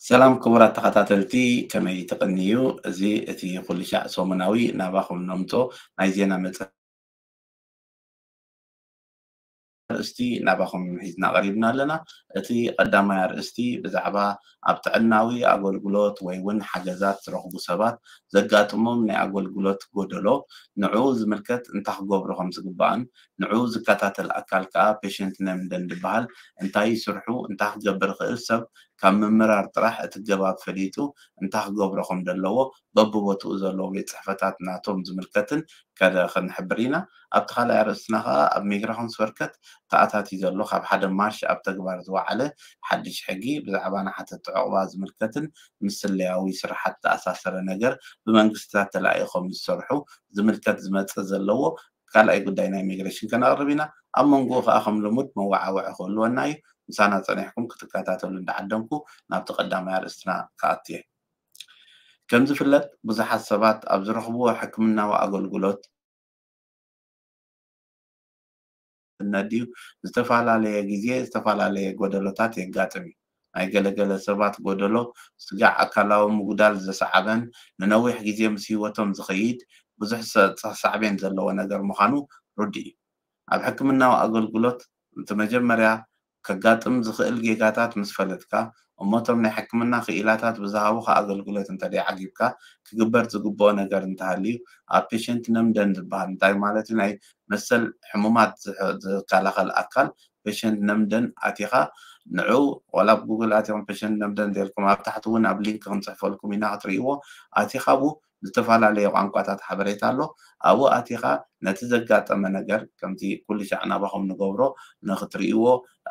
ሰላም ክቡራት ተኸታተልቲ፣ ከመይ ትቕንዩ? እዚ እቲ ኩሉ ሻዕ ሰሙናዊ ናባኹም ነምጾ ናይ ዜና መጽ-፣ ኣርእስቲ ናባኹም ሒዝና ቀሪብና ኣለና። እቲ ቀዳማይ ኣርእስቲ ብዛዕባ ኣብ ጥዕናዊ ኣገልግሎት ወይ እውን ሓገዛት ዝረኽቡ ሰባት ዘጋጥሞም ናይ ኣገልግሎት ጎደሎ፣ ንዕኡ ዝምልከት እንታይ ክገብሩ ከም ዝግባእን ንዕኡ ዝከታተል ኣካል ከኣ ፔሸንት ነምደን ዝበሃል እንታይ ስርሑ፣ እንታይ ክገብር ይኽእል፣ ሰብ ካብ ምምራር ጥራሕ እቲ ገባብ ፈሊጡ እንታይ ክገብሮ ከም ዘለዎ በብቦትኡ ዘለዉ ቤት ጽሕፈታት ናቶም ዝምልከትን ከደ-፣ ክንሕብር ኢና። ኣብቲ ካልኣይ ኣርእስትና ከኣ ኣብ ሚግራኾንስ ወርከት ተኣታትዩ ዘሎ ካብ ሓደ ማርች ኣብ ተግባር ዝወዓለ ሓድሽ ሕጊ ብዛዕባ ንሓተቲ ዕቑባ ዝምልከትን ምስ ስለያዊ ስራሓት ዝተኣሳሰረ ነገር ብመንግስትታት ተላኢኾም ዝሰርሑ ዝምልከት ዝመጽእ ዘለዎ ካልኣይ ጉዳይ ናይ ኢሚግሬሽን ከነቕርብ ኢና። ኣብ መንጎኡ ከኣ ከም ልሙድ መወዓውዒ ክህልወና እዩ። ምሳና ጸኒሕኩም ክትከታተሉ እንዳዓደምኩ ናብቲ ቀዳማይ ኣርእስትና ክኣቱ እየ። ከም ዝፍለጥ ብዙሓት ሰባት ኣብ ዝረኽብዎ ሕክምናዊ ኣገልግሎት ነድዩ ዝተፈላለየ ግዜ ዝተፈላለየ ጎደሎታት የጋጥም እዩ። ናይ ገለገለ ሰባት ጎደሎ ስጋዕ ኣካላዊ ምጉዳል ዘሰዓበን ንነዊሕ ግዜ ምስ ህይወቶም ዝኸይድ ብዙሕ ሰ-፣ ሳዕቤን ዘለዎ ነገር ምዃኑ ርዱእ እዩ። ኣብ ሕክምናዊ ኣገልግሎት እቲ መጀመርያ ከጋጥም ዝኽእል ጌጋታት ምስ ፈለጥካ፣ እሞ እቶም ናይ ሕክምና ክኢላታት ብዝሃቡኻ ኣገልግሎት እንተደይ ዓጊብካ፣ ክግበር ዝግብኦ ነገር እንተሃልዩ፣ ኣብ ፔሸንት ነምደን ዝበሃል፣ እንታይ ማለት እዩ? ናይ መሰል ሕሙማት ዝሕ-፣ ዝከላኸል ኣካል ፔሸንት ነምደን ኣቲኻ፣ ንዑ ዋላ ኣብ ጉግል ኣቲኹም ፔሸንት ነምደን እንተልኩም፣ ኣብ ታሕቲ እውን ኣብ ሊንክ ክንጽሕፈልኩም ኢና ክትርእይዎ። ኣቲኻ ብኡ ዝተፈላለየ ቋንቋታት ሓበሬታ ኣሎ። ኣብኡ ኣቲኻ ነቲ ዘጋጠመ ነገር፣ ከምቲ ኩሉ ሻዕ ናባኹም ንገብሮ፣ ንኽትርእይዎ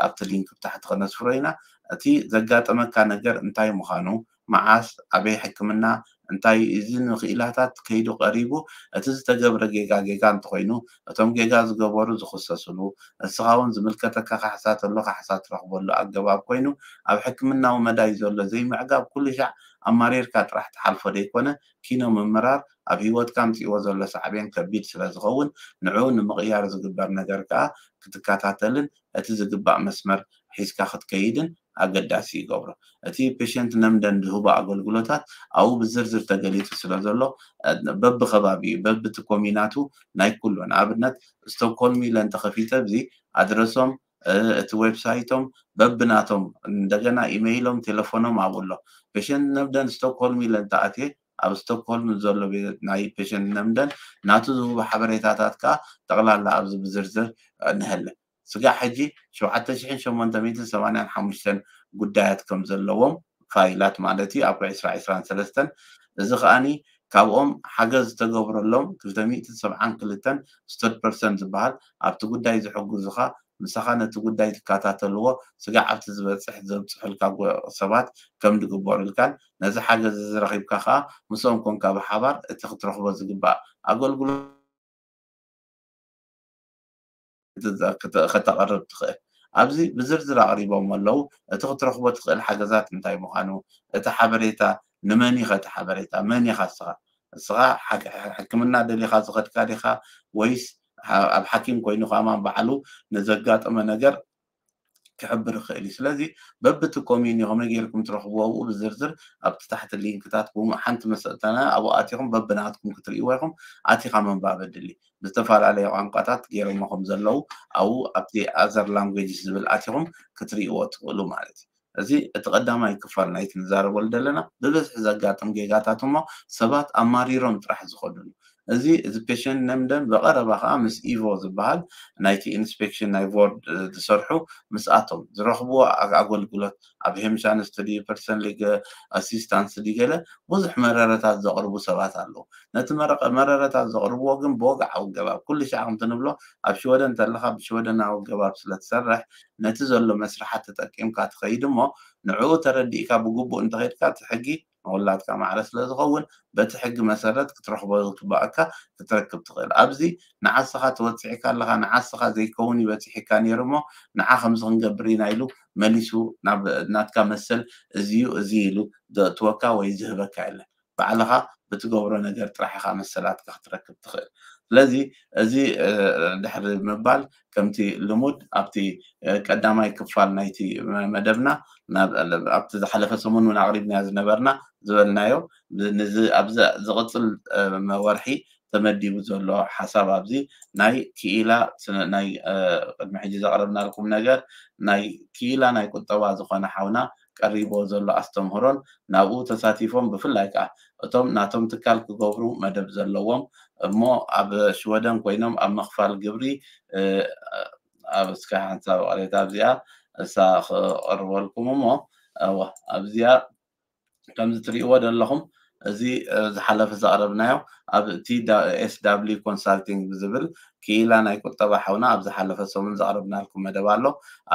ኣብቲ ሊንክ ብታሕቲ ከነስፍሮ ኢና። እቲ ዘጋጠመካ ነገር እንታይ ምዃኑ፣ መዓስ፣ ኣበይ ሕክምና፣ እንታይ፣ እዚ ንክኢላታት ከይዱ ቀሪቡ፣ እቲ ዝተገብረ ጌጋ ጌጋ እንተኾይኑ፣ እቶም ጌጋ ዝገበሩ ዝኽሰስሉ፣ እስኻ እውን ዝምልከተካ ካሕሳ ተሎ ካሕሳ ትረኽበሉ ኣገባብ ኮይኑ፣ ኣብ ሕክምናዊ መዳይ ዘሎ ዘይምዕጋብ ኩሉ ሻዕ ኣማሪርካ ጥራሕ ትሓልፎ ደይኮነ፣ ኪኖ ምምራር ኣብ ህይወትካ ኣምጺእዎ ዘሎ ሳዕቤን ከቢድ ስለ ዝኸውን፣ ንዕኡ ንምቕያር ዝግበር ነገር ከኣ ክትከታተልን እቲ ዝግባእ መስመር ሒዝካ ክትከይድን ኣገዳሲ ይገብሮ። እቲ ፔሸንት ነምደን ዝህቦ ኣገልግሎታት ኣብኡ ብዝርዝር ተገሊጹ ስለ ዘሎ፣ እ፣ በብኸባቢኡ፣ በብቲ ኮሚናቱ ናይ ኩሉ፣ ንኣብነት ስቶክሆልም ኢለ እንተኸፊተ፣ እዚ ኣድረሶም፣ እ፣ እቲ ዌብሳይቶም በብናቶም፣ እንደገና ኢመይሎም፣ ቴሌፎኖም ኣብኡ ኣሎ። ፔሸንት ነምደን ስቶክሆልም ኢለ እንተኣትየ፣ ኣብ ስቶክሆልም ዘሎ ቤ-፣ ናይ ፔሸንት ነምደን ናቱ ዝህቡ ሓበሬታታት ከኣ ጠቕላላ ኣብዚ ብዝርዝር፣ እ፣ ንሀለ። ስጋዕ ሕጂ ሸውዓተ ሽሕን ሸሞንተ ሚእትን ሰማንያን ሓሙሽተን ጉዳያት ከም ዘለዎም፣ ፋይላት ማለት እዩ፣ ኣብ ዕስራ ዕስራን ሰለስተን። እዚ ከኣኒ ካብኦም ሓገዝ ዝተገብረሎም ክልተ ሚእትን ሰብዓን ክልተን ስቱድ ፐርሰን ዝበሃል ኣብቲ ጉዳይ ዝሕግዙኻ፣ ምሳኻ ነቲ ጉዳይ ትከታተልዎ፣ ስጋዕ ኣብቲ ዝበጽሕ ዘብጽሑልካ ጎ-፣ ሰባት ከም ዝግበሩልካን፣ ነዚ ሓገዝ እዚ ረኺብካ ከኣ ምስኦም ኮንካ ብሓባር እቲ ክትረኽቦ ዝግባእ ኣገልግሎት ክተ-፣ ክተ-፣ ከተቕርብ ትኽእል። ኣብዚ ብዝርዝር ኣቕሪቦም ኣለዉ። እቲ ክትረኽቦ ትኽእል ሓገዛት እንታይ ምዃኑ፣ እቲ ሓበሬታ ንመን ኢኻ፣ እቲ ሓበሬታ መን ኢኻ እስኻ? እስኻ ሓክ-፣ ሕክምና ደሊኻ ዝኸድካ ዲኻ ወይስ ሓ-፣ ኣብ ሓኪም ኮይኑ ከማን ባዕሉ ንዘጋጠመ ነገር ክሕብር ይኽእል እዩ። ስለዚ በብቲ ኮሚዩን ከመይ ጌርኩም ትረኽብዎ ኣብኡ ብዝርዝር ኣብቲ ታሕቲ ሊንክታት ብኡ ሓንቲ መሰልተና ኣብኡ ኣቲኹም በብናትኩም ክትርእይዎ ኢኹም። ኣቲኻ ምንባብ ኣድሊ። ብዝተፈላለየ ቋንቋታት ገይሮሞ ከም ዘለዉ ኣብኡ ኣብቲ ኣዘር ላንጉጅ ዝብል ኣቲኹም ክትርእይዎ ትኽእሉ ማለት እዩ። እዚ እቲ ቀዳማይ ክፋል ናይቲ ንዛረበሉ ዘለና ብብዝሒ ዘጋጥም ጌጋታት እሞ ሰባት ኣማሪሮም ጥራሕ ዝኸዱሉ። እዚ፣ እዚ ፔሸንት ነምደን ብቐረባ ከኣ ምስ ኢቮ ዝበሃል ናይቲ ኢንስፔክሽን ናይ ቦርድ፣ እ፣ ዝሰርሑ ምስኣቶም ዝረኽብዎ ኣ-፣ ኣገልግሎት ኣብ ሄምሻን ስትዲ ፐርሰን ሊግ ኣሲስታንስ ድገለ ብዙሕ መረረታት ዘቕርቡ ሰባት ኣለዉ። ነቲ መረቀ-፣ መረረታት ዘቕርብዎ ግን ብወግዓዊ ኣገባብ ኩሉ ሻዕ ከምቲ ንብሎ ኣብ ሽወደን እንተለኻ ብሽወደናዊ ኣገባብ ስለ ትሰርሕ ነቲ ዘሎ መስርሓት ተጠቂምካ ትኸይድ እሞ ንዕኡ ተረዲእካ ብግቡእ እንተኸይድካ እቲ ሕጊ ንኹላትካ ማዕረ ስለ ዝኸውን በቲ ሕጊ መሰረት ክትረኽቦ ዝግባኣካ ክትረክብ ትኽእል። ኣብዚ ንዓስኻ ተወጺዕካ ኣለኻ፣ ንዓስኻ ዘይከውን እዩ በጺሕካ ነይሩ እሞ ንዓ ከምዚ ክንገብር ኢና ኢሉ መሊሱ ናብ ናትካ መሰል እዚ እዩ፣ እዚ ኢሉ ዘእትወካ ወይ ዝህበካ የለን። ባዕልኻ ብትገብሮ ነገር ጥራሕ ኢኻ መሰላትካ ክትረክብ ትኽእል። ስለዚ እዚ ድሕሪ ምባል፣ ከምቲ ልሙድ ኣብቲ ቀዳማይ ክፋል ናይቲ መደብና፣ ኣብቲ ዝሓለፈ ሰሙን እውን ኣቕሪብናዮ ዝነበርና ዝበልናዮ፣ ኣብዚ ዝቕፅል ወርሒ ተመዲቡ ዘሎ ሓሳብ ኣብዚ ናይ ክኢላ ናይ ቅድሚ ሕጂ ዘቕረብናልኩም ነገር፣ ናይ ክኢላ ናይ ቁጠባ ዝኾነ ሓውና ቀሪቦ ዘሎ ኣስተምህሮን ናብኡ ተሳቲፎም፣ ብፍላይ ከዓ እቶም ናቶም ትካል ክገብሩ መደብ ዘለዎም እሞ ኣብ ሽወደን ኮይኖም ኣብ ምኽፋል ግብሪ ኣብ እስከ ሓንሳብ ቅሬታ ኣብዚኣ እሳ ክቐርበልኩም እሞ ኣብዚኣ ከምዚ ትርእይዎ ዘለኹም እዚ ዝሓለፈ ዘቕረብናዮ ኣብ ቲ ኤስ ዳብሊው ኮንሳልቲንግ ብዝብል ክኢላ ናይ ቁጠባ ሓውና ኣብ ዝሓለፈ ሰሙን ዘቕረብናልኩም መደብ ኣሎ።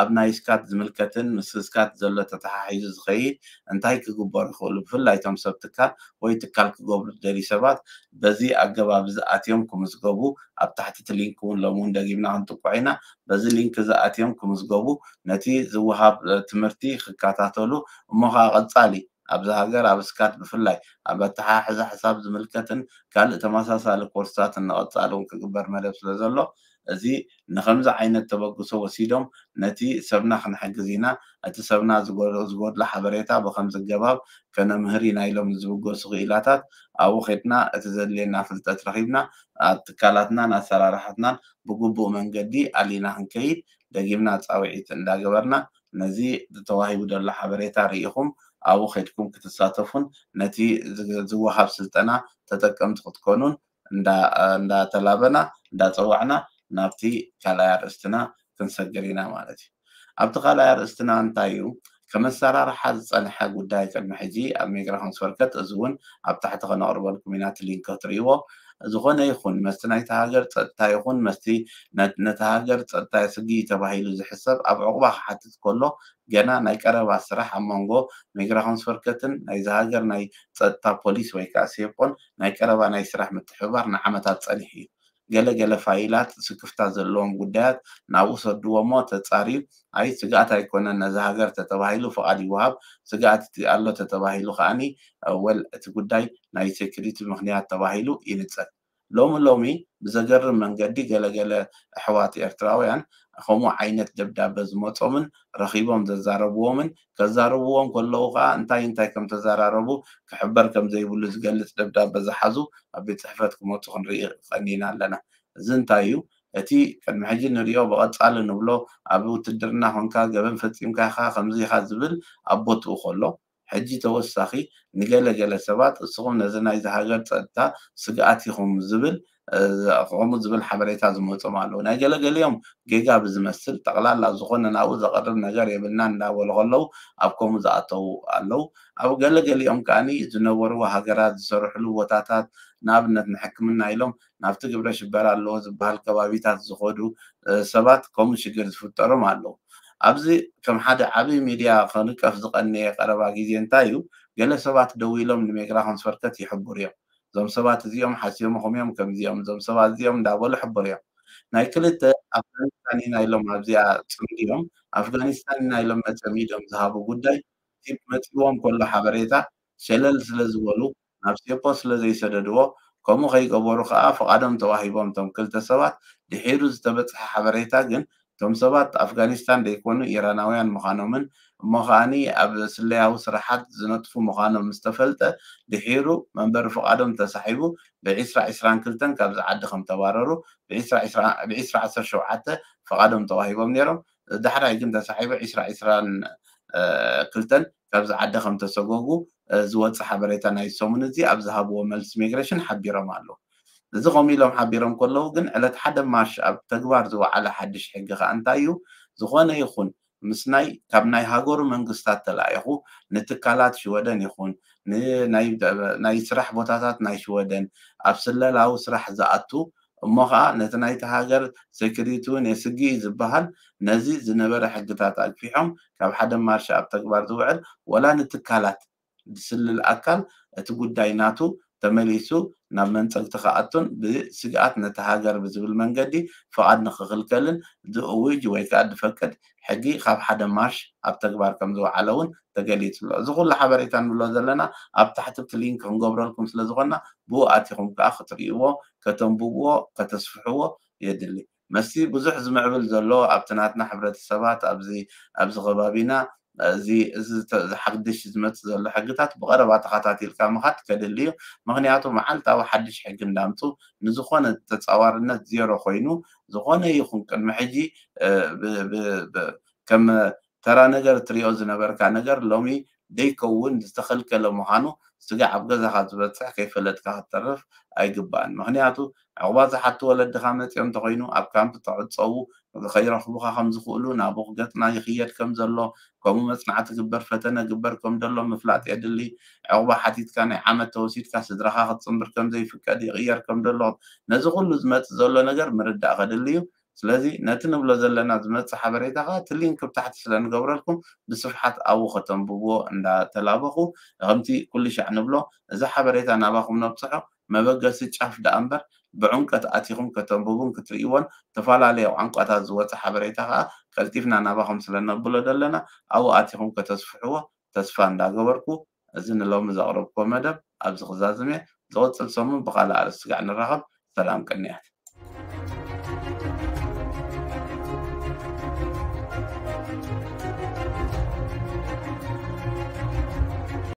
ኣብ ናይ ስካት ዝምልከትን ምስ ስካት ዘሎ ተተሓሒዙ ዝኸይድ እንታይ ክግበሩ ይኽእሉ፣ ብፍላይ እቶም ሰብ ትካል ወይ ትካል ክገብሩ ዝደልዩ ሰባት በዚ ኣገባብ እዚ ኣትዮም ክምዝገቡ ኣብ ታሕቲ እቲ ሊንክ እውን ሎሚ እውን ደጊምና ክንጥቁዕ ኢና። በዚ ሊንክ እዚ ኣትዮም ክምዝገቡ ነቲ ዝወሃብ ትምህርቲ ክከታተሉ እሞ ከዓ ቀፃሊ ኣብዚ ሃገር ኣብ ስካት ብፍላይ ኣብ ኣተሓሕዛ ሕሳብ ዝምልከትን ካልእ ተመሳሳሊ ኮርስታት እንቐፃሊ እውን ክግበር መደብ ስለ ዘሎ እዚ ንከምዚ ዓይነት ተበግሶ ወሲዶም ነቲ ሰብና ክንሕግዝ ኢና፣ እቲ ሰብና ዝጎድሎ ሓበሬታ ብከምዚ ኣገባብ ከነምህር ኢና ኢሎም ንዝብገሱ ክኢላታት ኣብኡ ከድና እቲ ዘድልየና ፍልጠት ረኺብና ኣብ ትካላትናን ኣሰራርሓትናን ብግቡእ መንገዲ ኣሊና ክንከይድ ደጊምና ፃውዒት እንዳገበርና ነዚ ተዋሂቡ ዘሎ ሓበሬታ ርኢኹም ኣብኡ ከድኩም ክትሳተፉን ነቲ ዝወሃብ ስልጠና ተጠቀምቲ ክትኮኑን እንዳተላበና እንዳፀዋዕና ናብቲ ካልኣይ ኣርእስትና ክንሰግር ኢና ማለት እዩ። ኣብቲ ካልኣይ ኣርእስትና እንታይ እዩ? ከመሰራርሓ ዝፀንሐ ጉዳይ ቅድሚ ሕጂ ኣብ ሜግራ ኮንስፈርከት እዚ እውን ኣብ ታሕቲ ከነቕርበልኩም ኢና እቲ ሊንክ ክትርእይዎ። ዝኾነ ይኹን መስቲ ናይቲ ሃገር ፀጥታ ይኹን መስቲ ነቲ ሃገር ፀጥታ የስግኢ ተባሂሉ ዝሕሰብ ኣብ ዕቑባ ክሓትት ከሎ ገና ናይ ቀረባ ስራሕ ኣብ መንጎ ሜግራ ኮንስፈርከትን ናይዚ ሃገር ናይ ፀጥታ ፖሊስ ወይ ከዓ ሴፖን ናይ ቀረባ ናይ ስራሕ ምትሕብባር ንዓመታት ፀኒሑ እዩ። ገለ ገለ ፋይላት ስክፍታ ዘለዎም ጉዳያት ናብኡ ሰድዎ እሞ ተፃርዩ ኣይ ስግኣት ኣይኮነን ነዚ ሃገር ተተባሂሉ ፍቓድ ይወሃብ፣ ስግኣት ኣሎ ተተባሂሉ ከዓኒ ወል እቲ ጉዳይ ናይ ሴኩሪቲ ምክንያት ተባሂሉ ይንፀግ። ሎሚ ሎሚ ብዘገርም መንገዲ ገለገለ ኣሕዋት ኤርትራውያን ከምኡ ዓይነት ደብዳበ ዝመጾምን ረኺቦም ዘዛረብዎምን ከዛረብዎም ከለዉ ከኣ እንታይ እንታይ ከም ተዘራረቡ ክሕበር ከም ዘይብሉ ዝገልጽ ደብዳበ ዝሓዙ ኣብ ቤት ጽሕፈት ክመጹ ክንርኢ ቀኒና ኣለና። እዚ እንታይ እዩ? እቲ ቅድሚ ሕጂ ንሪኦ ብቐጻሊ ንብሎ ኣብ ውትድርና ኾንካ ገበን ፈጺምካ ኢኻ ከምዚ ኢኻ ዝብል ኣብ ቦትኡ ከሎ ሕጂ ተወሳኺ ንገለ ገለ ሰባት እስኹም ነዚ ናይዚ ሃገር ጸጥታ ስግኣት ኢኹም ዝብል ከምኡ ዝብል ሓበሬታ ዝመጾም ኣለዉ። ናይ ገለ ገሊኦም ጌጋ ብዝመስል ጠቕላላ ዝኾነ ናብኡ ዘቐርብ ነገር የብልናን እንዳበሉ ከለዉ ኣብ ከምኡ ዝኣተዉ ኣለዉ። ኣብ ገለ ገሊኦም ከኣኒ ዝነበርዎ ሃገራት ዝሰርሕሉ ቦታታት ንኣብነት ንሕክምና ኢሎም ናብቲ ግብረ ሽበራ ኣለዎ ዝበሃል ከባቢታት ዝኸዱ ሰባት ከምኡ ሽግር ዝፍጠሮም ኣለዉ። ኣብዚ ከም ሓደ ዓብዪ ሚድያ ክንቀፍ ዝቐነየ ቀረባ ግዜ እንታይ እዩ? ገለ ሰባት ደዊሎም ንሜግራ ኮንስፈርከት ይሕብሩ እዮም። እዞም ሰባት እዚኦም ሓሲቦምኹም እዮም ከምዚኦም፣ እዞም ሰባት እዚኦም እንዳበሉ ይሕብሩ እዮም። ናይ ክልተ ኣፍጋኒስታን ኢና ኢሎም ኣብዚኣ ጽምድዮም፣ ኣፍጋኒስታን ኢና ኢሎም መጸሚዶም ዝሃቡ ጉዳይ እቲ መጺዎም ከሎ ሓበሬታ ሸለል ስለ ዝበሉ ናብ ሴፖ ስለ ዘይሰደድዎ ከምኡ ከይገበሩ ከኣ ፍቓዶም ተዋሂቦም እቶም ክልተ ሰባት። ድሒሩ ዝተበጽሐ ሓበሬታ ግን እቶም ሰባት ኣፍጋኒስታን ዘይኮኑ ኢራናውያን ምዃኖምን እሞ ከኣኒ ኣብ ስለያዊ ስራሓት ዝነጥፉ ምዃኖም ምስ ተፈልጠ ድሒሩ መንበሪ ፍቓዶም ተሳሒቡ ብዒስራ ዒስራን ክልተን ካብዚ ዓዲ ከም ተባረሩ ብዒስራ ዓሰርተ ሸውዓተ ፍቓዶም ተዋሂቦም ነይሮም። ዳሕራይ ግን ተሳሒቡ ዒስራ ዒስራን ክልተን ካብዚ ዓዲ ከም ተሰጎጉ ዝወፅእ ሓበሬታ ናይ ሰሙን እዚ ኣብ ዝሃብዎ መልሲ ኢሚግሬሽን ሓቢሮም ኣለዉ። እዚ ከምኡ ኢሎም ሓቢሮም ከለዉ ግን ዕለት ሓደ ማርች ኣብ ተግባር ዝወዓለ ሓድሽ ሕጊ ከዓ እንታይ እዩ? ዝኾነ ይኹን ምስ ናይ ካብ ናይ ሃገሩ መንግስታት ተላኢኹ ንትካላት ሽወደን ይኹን ናይ ስራሕ ቦታታት ናይ ሽወደን ኣብ ስለላዊ ስራሕ ዝኣቱ እሞ ከዓ ነቲ ናይቲ ሃገር ሴኩሪቲ እውን የስግእ እዩ ዝበሃል ነዚ ዝነበረ ሕግታት ኣግፊሖም ካብ ሓደ ማርች ኣብ ተግባር ዝውዕል ወላ ንትካላት ዝስልል ኣካል እቲ ጉዳይ ናቱ ተመሊሱ ናብ መንጸግቲ ክኣቱን ብስግኣት ነቲ ሃገር ብዝብል መንገዲ ፍቓድ ንኽኽልከልን ዝእውጅ ወይ ከኣ ዝፈቅድ ሕጊ ካብ ሓደ ማርሽ ኣብ ተግባር ከም ዝወዓለ እውን ተገሊጹ ኣሎ። እዚ ኩሉ ሓበሬታ ንብሎ ዘለና ኣብ ታሕቲ እቲ ሊንክ ክንገብረልኩም ስለ ዝኾንና ብኡ ኣቲኹም ከኣ ክትርእይዎ፣ ከተንብብዎ፣ ከተስፍሕዎ የድሊ። መስቲ ብዙሕ ዝምዕብል ዘሎ ኣብቲ ናትና ሕብረተሰባት ኣብዚ ኣብዚ ከባቢና እዚ እዚ ሓድሽ ዝመጽእ ዘሎ ሕግታት ብቐረባ ተኸታቲልካ ምኻድ ከድሊ እዩ። ምኽንያቱ መዓልታዊ ሓድሽ ሕጊ እንዳምጹ ንዝኾነ ተጻዋርነት ዜሮ ኮይኑ ዝኾነ ይኹን ቅድሚ ሕጂ ከም ተራ ነገር ትሪኦ ዝነበርካ ነገር ሎሚ ደይከውን ዝተኸልከለ ምዃኑ ስጋዕ ኣብ ገዛኻ ዝበጽሕ ከይፈለጥካ ክትተርፍ ኣይግባእን። ምኽንያቱ ዕቑባ ዝሓቱ ወለድኻ መጺኦም እንተኾይኑ ኣብ ካምፕ ተዕጸዉ ከይረኽቡኻ ከም ዝኽእሉ ናብኡ ክገጥና ይኽየድ ከም ዘሎ ከምኡ መጽናዕቲ ግበር ፈተነ ግበር ከም ዘሎ ምፍላጥ የድሊ። ዕቑባ ሓቲትካ ናይ ዓመት ተወሲድካ ስድራኻ ክትጽንብር ከም ዘይፍቀድ ይቕየር ከም ዘሎ ነዚ ኩሉ ዝመጽእ ዘሎ ነገር ምርዳእ ከድሊ እዩ። ስለዚ ነቲ ንብሎ ዘለና ዝመጽእ ሓበሬታ ከኣ እቲ ሊንክ ብታሕቲ ስለ ንገብረልኩም ብስፍሓት ኣብኡ ከተንብብዎ እንዳተላበኹ ከምቲ ኩሉ ሻዕ ንብሎ እዚ ሓበሬታ ናባኹም ነብጽሖ መበገሲ ጫፍ ደኣ እምበር ብዕምቀት ኣቲኹም ከተንብቡን ክትርእይዎን ዝተፈላለየ ቋንቋታት ዝወጸ ሓበሬታ ከኣ ቀልጢፍና ናባኹም ስለ ነብሎ ዘለና ኣብኡ ኣቲኹም ከተስፍሕዎ ተስፋ እንዳገበርኩ እዚ ንሎሚ ዘቕረብኩዎ መደብ ኣብዚ ክዛዝም እየ። ዝቕጽል ሰሙን ብኻልእ ኣርእስቲ ስጋዕ ንራኸብ። ሰላም ቅንያት።